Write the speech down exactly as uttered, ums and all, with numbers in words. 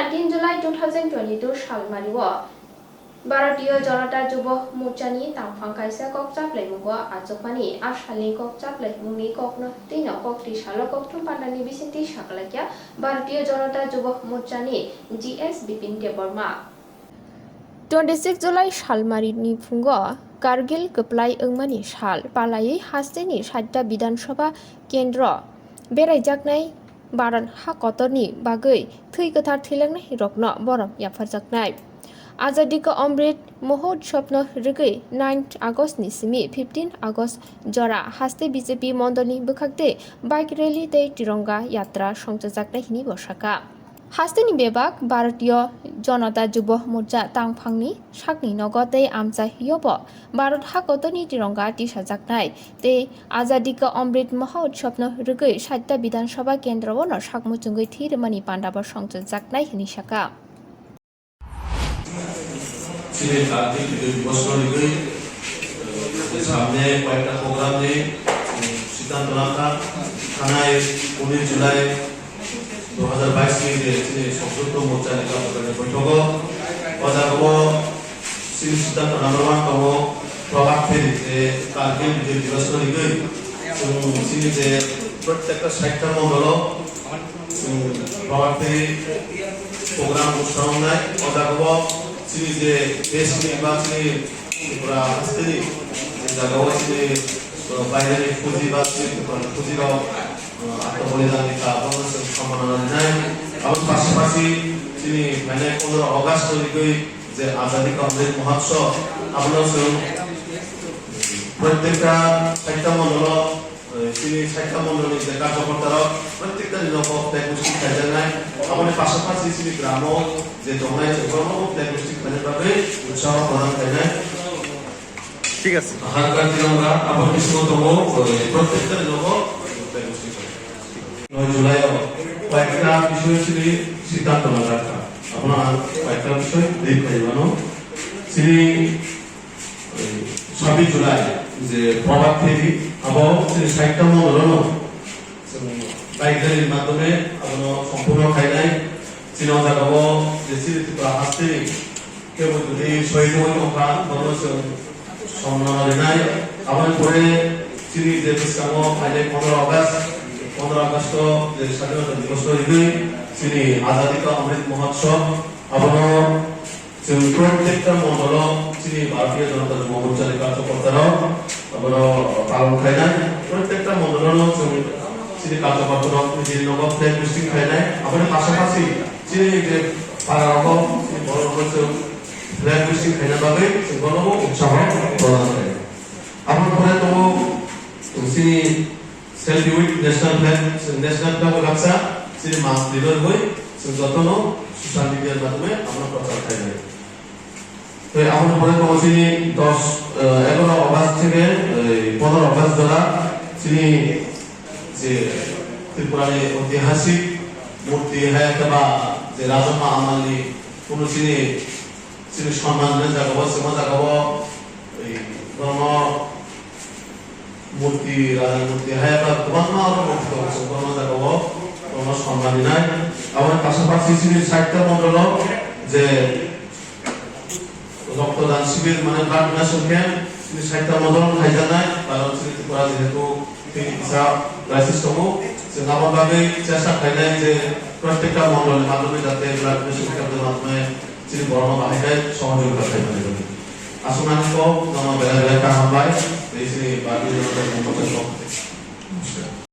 Eighteen July two thousand twenty-two salmario Bharatiya Janata Yuva Morchani tangphang kaisa kok chaplaimungo achukmani. A salni kok chaplaimungni kokno twino kok twi salo kokthum pandani bisingtwi sakalaikha Bharatiya Janata Yuva Morchani G S Bipin Debbarma. Twenty-six July salmarini phungo Kargil kwplai wngmani sal palaiwi hasteni saita Bidhan Sabha kendro beraijaknai Bharat ha kotorni bagwi thwi kwthar thwilangnai rokno borom yapharjaknai. Azadi ka Amrit Mahotsavno rwgwi nine August ni simi fifteen August jora haste B J P mondolni bwkhak tei bike rally tei Tironga Yatra songchajaknai hwnwi bo sakha. Hasteni bebak Bharatiya Janata Yuva Morcha tangphangni sakni nogo tei amchaio bo Bharat ha kotorni Tironga tisajaknai tei Azadi ka Amrit Mahotsavno rwgwi saita Bidhan Sabha kendro-o no sak muchungwi thwi rwmani panda bo songchajaknai hwnwi sakha. Chini Kargil Vijay Diwas no rigwi, eh, samne koyekta program ni, eh, siddhanto langkha. Thanai unis July dui hazar bais ni je chini Sanjukta Morcha ni Karjakarini boithogo, o jagao chini siddhanto number one tongo, Prabhat Pheri je Kargil Vijay Diwas no rigwi chwng chini je prottekta saita mondolo Chwng Prabhat Pheri program khwlai wngnai, o jagao chini je desh ni ba chini Tripura haste ni je jagao chini, uh, baire ni fuji ba chini Tripura ni fuji rok, uh, atmobolidan ni ka abono chwng samborna rinai. Aboni pasapasi chini phainai pondro August ni rigwi je Azadi Ka Amrit Mahotsav abono chwng prottekta saita mondolo Eh, chini saita mondolni je karjokortarok prottekta ni nogo flag hoisting khaijaknai. Aboni pasapasi chini gramo je tongnai, je bono flag hoisting khaina bagwi utsaho prodan khainai. Thik ase. Har Ghar Tiranga, aboni bisingo tongo, eh, prottekta ni nogo flag hoisting khainai. Noi July o koyekta bisoy chini siddhanto lajakha. Abono ang koyekta bisoy brief khlai mano. Chini Sabbish July je Prabhat Pheri, abo chini saita mondolono chwng bike rally ni madhyome abono sompurno khainai. Chini o jagao je chini Tripura hasteni kebo jodi sohid wngwi tongkha, bono chwng somman rinai. Aboni pore chini je bwskango phainai pondro August, pondro August o je Sadhinota Diboso rigwi chini Azadi Ka Amrit Mahotsav, abono Chwng prottekta mondolo chini Bharatiya Janata Yuva Morcha ni karjokortarok abono palon khainai. Prottekta mondolono chwng chini karjokortarok nijini nogo flag hoisting khainai. Aboni pasapasi chini je para rogo chini borok rokno chwng flag hoisting khaina bagwi chwng bono utsaho prodan khainai. Aboni pore tongo chini Selfie with national flag, chwng national flag o baksa chini mas leader bai chwng jotono social media ni madhyome abono prochar khainai. Tei aboni pore tongo chini dos, eh, egaro August theke, eh, pondro August jora chini je Tripura ni oitihasik murti hai khe ba je Rajama amal ni kunu chini, chini sonman rwnai jagao, chwngma jagao, eh, bono murti, raja murti, hai ba kwbangma oro murti tongo, chwng bono jagao bono sonman rinai. Aboni pasapasi chini saita mondolo je roktodan sibir, mane blood donation camp chini saita mondolo khaijaknai, karon chini Tripura jehetu tini kisa crisis tongo, chwng abo bagwi chesta khainai je prottekta mondolni madhyome jate blood donation camp ni madhyome chini borokno bahai khe sohojogita khaimani bagwi. Aswk nangkukgo, nono belai belai kaham bai, tei chini Bharatiya Janata Yuva Morcha ni pokho tei. Namaskar.